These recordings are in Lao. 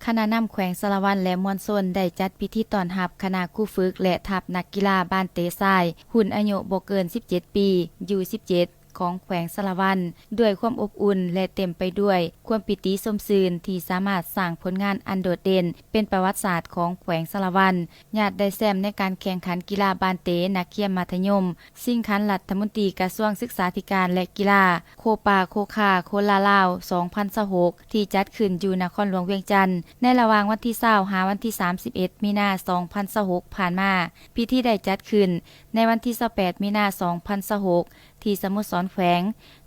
ຄະນະນຳແຂວງສາລະວັນ ແລະ ມວນຊົນ ໄດ້ຈັດພິທີຕ້ອນຮັບຄະນະຄູຝຶກ ແລະ ທັບນັກກິລາບານເຕະຊາຍ ຮຸ່ນອາຍຸບໍ່ເກີນສິບເຈັດປີ ຢູສິບເຈັດ ຂອງແຂວງສາລະວັນ ດ້ວຍຄວາມອົບອຸ່ນ ແລະ ເຕັມໄປດ້ວຍຄວາມປີຕິຊົມຊື່ນ ທີ່ສາມາດສ້າງຜົນງານອັນໂດດເດັ່ນ ເປັນປະຫວັດສາດຂອງແຂວງສາລະວັນ, ຍາດໄດ້ແຊ້ມໃນການແຂ່ງຂັນກິລາບານເຕະນັກຮຽນມັດທະຍົມ ຊິງຂັນລັດຖະມົນຕີກະຊວງສຶກສາທິການ ແລະ ກິລາ ໂຄປາໂຄຄາໂຄລາລາວ ສອງພັນຊາວຫົກ ທີ່ຈັດຂຶ້ນຢູ່ນະຄອນຫຼວງວຽງຈັນ ໃນລະຫວ່າງວັນທີຊາວ ຫາວັນທີສາມສິບເອັດ ມີນາ ສອງພັນຊາວຫົກ ຜ່ານມາ. ພິທີໄດ້ຈັດຂຶ້ນໃນວັນທີຊາວແປດ ມີນາ ສອງພັນຊາວຫົກ ທີ່ສະໂມສອນແຂວງ,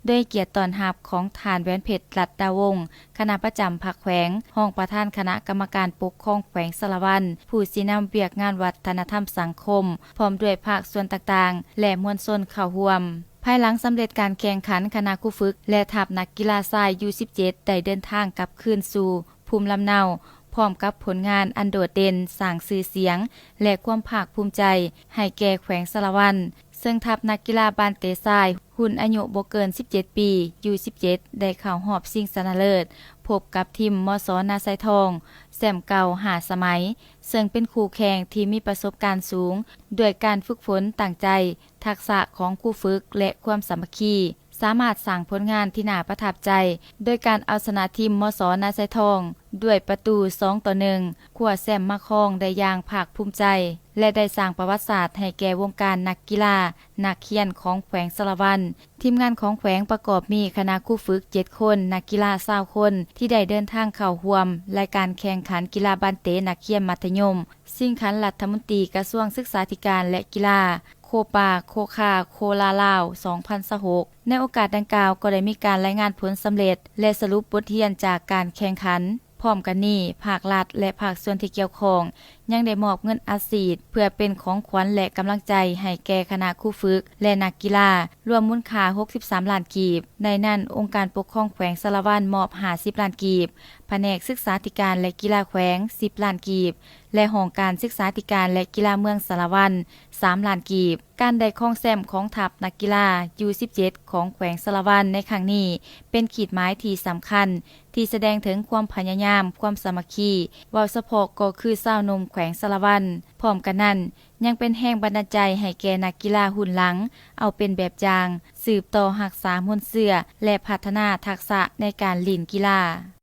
ໂດຍກຽດຕ້ອນຮັບຂອງທ່ານ ແຫວນເພັດ ລັດດາວົງ ຄະນະປະຈຳພັກແຂວງ, ຮອງປະທານຄະນະກຳມະການປົກຄອງແຂວງສາລະວັນ, ຜູ້ຊີ້ນຳວຽກງານວັດທະນະທຳສັງຄົມ, ພ້ອມດ້ວຍພາກສ່ວນຕ່າງໆ ແລະ ມວນຊົນເຂົ້າຮ່ວມ. ພາຍຫຼັງສຳເລັດການແຂ່ງຂັນ, ຄະນະຄູຝຶກ ແລະ ທັບນັກກິລາຊາຍ ຢູສິບເຈັດ ໄດ້ເດີນທາງກັບຄືນສູ່ພູມລຳເນົາ ພ້ອມກັບຜົນງານອັນໂດດເດັ່ນ, ສ້າງຊື່ສຽງ ແລະ ຄວາມພາກພູມໃຈໃຫ້ແກ່ແຂວງສາລະວັນ. ເຊິ່ງທັບນັກກິລາບານເຕະຊາຍ ຮຸ່ນອາຍຸບໍ່ເກີນສິບເຈັດປີ ຢູສິບເຈັດ ໄດ້ເຂົ້າຮອບຊິງຊະນະເລີດ ພົບກັບທີມ ມສ ນາຊາຍທອງ ແຊ້ມເກົ່າຫ້າສະໄໝ, ເຊິ່ງເປັນຄູ່ແຂ່ງທີ່ມີປະສົບການສູງ ດ້ວຍການຝຶກຝົນຕັ້ງໃຈ, ທັກສະຂອງຄູຝຶກ ແລະ ຄວາມສາມັກຄີ, ສາມາດສ້າງຜົນງານທີ່ໜ້າປະທັບໃຈ ໂດຍການເອົາຊະນະທີມ ມສ ນາຊາຍທອງ ດ້ວຍປະຕູ ສອງຕໍ່ໜຶ່ງ ຄວ້າແຊ້ມມາຄອງໄດ້ຢ່າງພາກພູມໃຈ ແລະ ໄດ້ສ້າງປະຫວັດສາດໃຫ້ແກ່ວົງການນັກກິລານັກຮຽນຂອງແຂວງສາລະວັນ. ທີມງານຂອງແຂວງປະກອບມີຄະນະຄູຝຶກເຈັດຄົນ, ນັກກິລາຊາວຄົນ ທີ່ໄດ້ເດີນທາງເຂົ້າຮ່ວມລາຍການແຂ່ງຂັນກິລາບານເຕະນັກຮຽນມັດທະຍົມ ຊິງຂັນລັດຖະມົນຕີກະຊວງສຶກສາທິການ ແລະ ກິລາ ໂຄປາໂຄຄາໂຄລາລາວ ສອງພັນຊາວຫົກ. ໃນໂອກາດດັ່ງກ່າວກໍໄດ້ມີການລາຍງານຜົນສຳເລັດ ແລະ ສະຫຼຸບບົດຮຽນຈາກການແຂ່ງຂັນ. ພ້ອມກັນນີ້, ພາກລັດ ແລະ ພາກສ່ວນທີ່ກ່ຽວຂ້ອງ ຍັງໄດ້ມອບເງິນອັດສີດ ເພື່ອເປັນຂອງຂວັນ ແລະ ກຳລັງໃຈໃຫ້ແກ່ຄະນະຄູຝຶກ ແລະ ນັກກິລາ ລວມມູນຄ່າຫົກສິບສາມລ້ານກີບ, ໃນນັ້ນ ອົງການປົກຄອງແຂວງສາລະວັນມອບຫ້າສິບລ້ານກີບ, ພະແນກສຶກສາທິການ ແລະ ກິລາແຂວງສິບລ້ານກີບ ແລະ ຫ້ອງການສຶກສາທິການ ແລະ ກິລາເມືອງສາລະວັນສາມລ້ານກີບ. ການໄດ້ຄອງແຊ້ມຂອງທັບນັກກິລາ ຢູສິບເຈັດ ຂອງແຂວງສາລະວັນໃນຄັ້ງນີ້ ເປັນຂີດໝາຍທີ່ສຳຄັນ ທີ່ສະແດງເຖິງຄວາມພະຍາຍາມ, ຄວາມສາມັກຄີ, ເວົ້າສະເພາະກໍຄືຊາວໜຸ່ມແຂວງສາລະວັນ. ພ້ອມກັນນັ້ນ, ຍັງເປັນແຮງບັນດານໃຈໃຫ້ແກ່ນັກກິລາຮຸ່ນຫຼັງ ເອົາເປັນແບບຢ່າງ, ສືບຕໍ່ຮັກສາມູນເຊື້ອ ແລະ ພັດທະນາທັກສະໃນການຫຼິ້ນກິລາ.